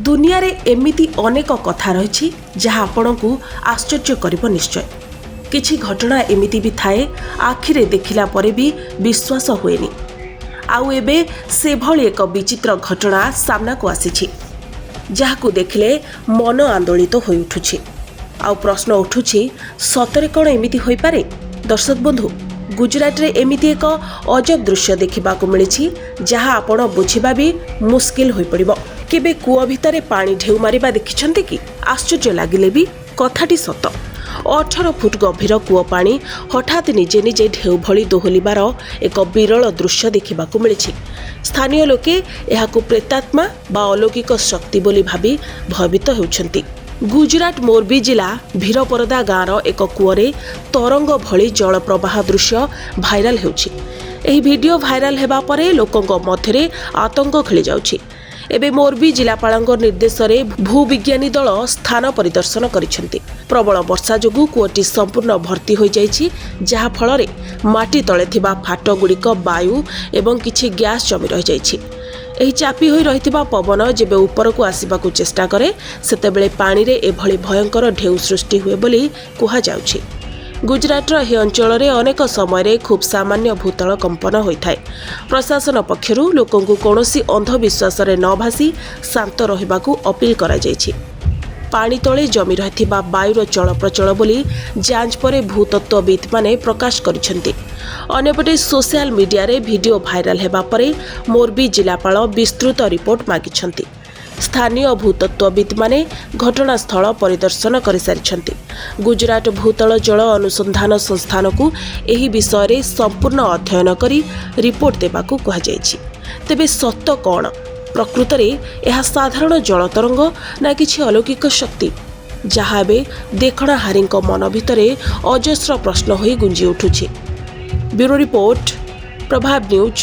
ଦୁନିଆରେ ଏମିତି ଅନେକ କଥା ରହିଛି, ଯାହା ଆପଣଙ୍କୁ ଆଶ୍ଚର୍ଯ୍ୟ କରିବ ନିଶ୍ଚୟ। କିଛି ଘଟଣା ଏମିତି ବି ଥାଏ, ଆଖିରେ ଦେଖିଲା ପରେ ବି ବିଶ୍ୱାସ ହୁଏନି। ଆଉ ଏବେ ସେଭଳି ଏକ ବିଚିତ୍ର ଘଟଣା ସାମ୍ନାକୁ ଆସିଛି, ଯାହାକୁ ଦେଖିଲେ ମନ ଆନ୍ଦୋଳିତ ହୋଇଉଠୁଛି ଆଉ ପ୍ରଶ୍ନ ଉଠୁଛି, ସତରେ କ'ଣ ଏମିତି ହୋଇପାରେ? ଦର୍ଶକ ବନ୍ଧୁ, ଗୁଜରାଟରେ ଏମିତି ଏକ ଅଜବ ଦୃଶ୍ୟ ଦେଖିବାକୁ ମିଳିଛି, ଯାହା ଆପଣ ବୁଝିବା ବି ମୁସ୍କିଲ ହୋଇପଡ଼ିବ। କେବେ କୂଅ ଭିତରେ ପାଣି ଢେଉ ମାରିବା ଦେଖିଛନ୍ତି କି? ଆଶ୍ଚର୍ଯ୍ୟ ଲାଗିଲେ ବି କଥାଟି ସତ। 18 ଫୁଟ ଗଭୀର କୂଅ ପାଣି ହଠାତ୍ ନିଜେ ନିଜେ ଢେଉ ଭଳି ଦୋହଲିବାର ଏକ ବିରଳ ଦୃଶ୍ୟ ଦେଖିବାକୁ ମିଳିଛି। ସ୍ଥାନୀୟ ଲୋକେ ଏହାକୁ ପ୍ରେତାତ୍ମା ବା ଅଲୌକିକ ଶକ୍ତି ବୋଲି ଭାବି ଭୟଭୀତ ହେଉଛନ୍ତି। ଗୁଜରାଟ ମୋର୍ବି ଜିଲ୍ଲା ଭୀରପରଦା ଗାଁର ଏକ କୂଅରେ ତରଙ୍ଗ ଭଳି ଜଳ ପ୍ରବାହ ଦୃଶ୍ୟ ଭାଇରାଲ ହେଉଛି। ଏହି ଭିଡିଓ ଭାଇରାଲ ହେବା ପରେ ଲୋକଙ୍କ ମଧ୍ୟରେ ଆତଙ୍କ ଖେଳିଯାଉଛି। ଏବେ ମୋର୍ବି ଜିଲ୍ଲାପାଳଙ୍କ ନିର୍ଦ୍ଦେଶରେ ଭୂବିଜ୍ଞାନୀ ଦଳ ସ୍ଥାନ ପରିଦର୍ଶନ କରିଛନ୍ତି। ପ୍ରବଳ ବର୍ଷା ଯୋଗୁଁ କୂଅଟି ସମ୍ପୂର୍ଣ୍ଣ ଭର୍ତ୍ତି ହୋଇଯାଇଛି, ଯାହାଫଳରେ ମାଟି ତଳେ ଥିବା ଫାଟଗୁଡ଼ିକ ବାୟୁ ଏବଂ କିଛି ଗ୍ୟାସ୍ ଜମି ରହିଯାଇଛି। ଏହି ଚାପି ହୋଇ ରହିଥିବା ପବନ ଯେବେ ଉପରକୁ ଆସିବାକୁ ଚେଷ୍ଟା କରେ, ସେତେବେଳେ ପାଣିରେ ଏଭଳି ଭୟଙ୍କର ଢେଉ ସୃଷ୍ଟି ହୁଏ ବୋଲି କୁହାଯାଉଛି। ଗୁଜରାଟର ଏହି ଅଞ୍ଚଳରେ ଅନେକ ସମୟରେ ଖୁବ୍ ସାମାନ୍ୟ ଭୂତଳ କମ୍ପନ ହୋଇଥାଏ। ପ୍ରଶାସନ ପକ୍ଷରୁ ଲୋକଙ୍କୁ କୌଣସି ଅନ୍ଧବିଶ୍ୱାସରେ ନ ଭାସି ଶାନ୍ତ ରହିବାକୁ ଅପିଲ କରାଯାଇଛି। ପାଣି ତଳେ ଜମି ରହିଥିବା ବାୟୁର ଚଳପ୍ରଚଳ ବୋଲି ଯାଞ୍ଚ ପରେ ଭୂତତ୍ତ୍ୱବିତ୍ମାନେ ପ୍ରକାଶ କରିଛନ୍ତି। ଅନ୍ୟପଟେ ସୋସିଆଲ ମିଡିଆରେ ଭିଡିଓ ଭାଇରାଲ ହେବା ପରେ ମୋର୍ବି ଜିଲ୍ଲାପାଳ ବିସ୍ତୃତ ରିପୋର୍ଟ ମାଗିଛନ୍ତି। ସ୍ଥାନୀୟ ଭୂତତ୍ତ୍ୱବିତ୍ମାନେ ଘଟଣାସ୍ଥଳ ପରିଦର୍ଶନ କରିସାରିଛନ୍ତି। ଗୁଜରାଟ ଭୂତଳ ଜଳ ଅନୁସନ୍ଧାନ ସଂସ୍ଥାନକୁ ଏହି ବିଷୟରେ ସମ୍ପୂର୍ଣ୍ଣ ଅଧ୍ୟୟନ କରି ରିପୋର୍ଟ ଦେବାକୁ କୁହାଯାଇଛି। ତେବେ ସତ କ'ଣ? ପ୍ରକୃତରେ ଏହା ସାଧାରଣ ଜଳତରଙ୍ଗ ନା କିଛି ଅଲୌକିକ ଶକ୍ତି, ଯାହା ଏବେ ଦେଖଣାହାରୀଙ୍କ ମନ ଭିତରେ ଅଜସ୍ର ପ୍ରଶ୍ନ ହୋଇ ଗୁଞ୍ଜି ଉଠୁଛି। ବ୍ୟୁରୋ ରିପୋର୍ଟ, ପ୍ରଭାବ ନ୍ୟୁଜ୍।